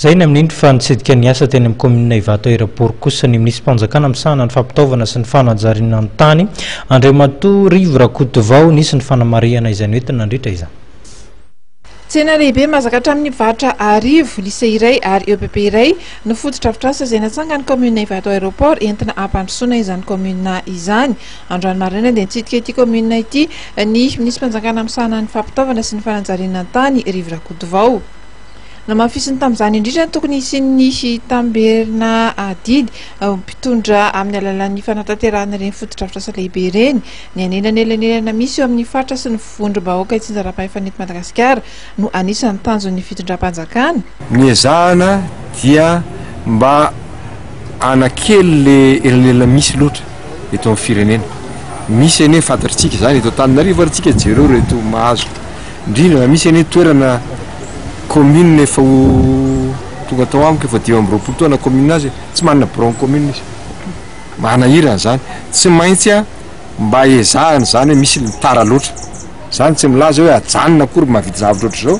Izay ny amin'iny fa nitsidika ny asa teny amin'ny kaominina Ivato Aéroport kosa ny minisi-panjakana misahana ny fampitaovana sy ny fanajariana ny tany, Andriamatoa Rivo Rakotovao. Nisy ny fanamarihana izay noentina nandritra izany. Tsena lehibe mahazaka hatramin'ny mpivarotra arivo, lycée iray ary EPP iray no fotodrafitrasa izay natsangan'ny kaominina Ivato Aéroport entina hampandrosoana izany kaominina izany. Androany maraina dia nitsidika ity kaominina ity ny minisi-panjakana misahana ny fampitaovana sy ny fanajariana ny tany, Rivo Rakotovao. Namafisiny tamin'izany indrindra ny tokony hisian'ny tamberina adidy mpitondra amin'ny alalan'ny fanatanterahana ireny fotodrafitrasa lehibe ireny. Ny hanelan'elanelana misy eo amin'ny faritra sy ny vondrom-bahoaka itsinjaram-pahefana eto Madagasikara no anisan'ny tanjon'ny fitondram-panjakana. Ny ezahana dia mba hanakely le elanelana misy loatra eto amin'ny firenena. Misy anie fantatritsika izany eto Antananarivo ary tsika jereo ireto mahazo. Indrindra raha misy anie toerana commune efa ho tonga tao amiko efa 25 taona commune azy e, tsy manana birao ny commune izy. Manahirana izany. Tsy maintsy mba ezahana izany hoe misy ny tara loatra. Izany tsy milaza hoe ajanona akory mahavita zavatra ohatr'izao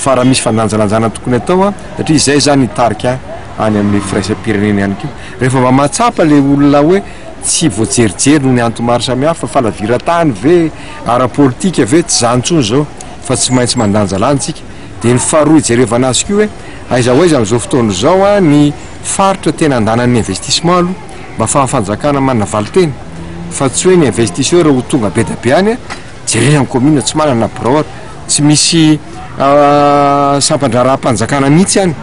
fa raha misy fandanjalanjana tokony atao satria izay izany hitarika any amin'ny firaisam-pirenena ihany koa. Rehefa mba mahatsapa ilay olona hoe tsy voajerijery noho ny antony maro samihafa, fahalaviran-tany ve, ara-politika ve, tsy izany intsony izao fa tsy maintsy mandanjalanja isika. Dia ny faharoa hijerevana azy koa hoe aiza ho aiza amin'izao fotoana izao ny faritra tena andanan'ny investissement aloha mba ahafahan'ny fanjakana manana valin-teny fa tsy hoe ny investisseur ho tonga be dia be any Jerena ny commune tsy manana na birao ary, tsy misy sampan-draharaham-panjakana mihitsy any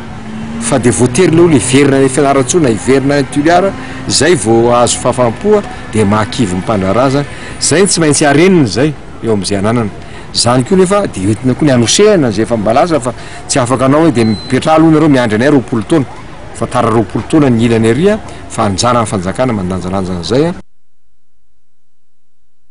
fa dia voatery ilay olona hiverina any Fianarantsoa na hiverina any Toliara izay vao azo fahafaham-po dia mahakivy ny mpandraharaha zany. Zay no tsy maintsy harenina izay eo amin'izay ananana. Izany koa nefa dia entina koa ny hanosehana izay efa mba lasa fa tsy afaka anao hoe dia mipetraha aloha nareo miandry anay 20 taona fa tara 20 taona ny ilany ary fa anjaran'ny fanjakana mandanjalanja an'izay.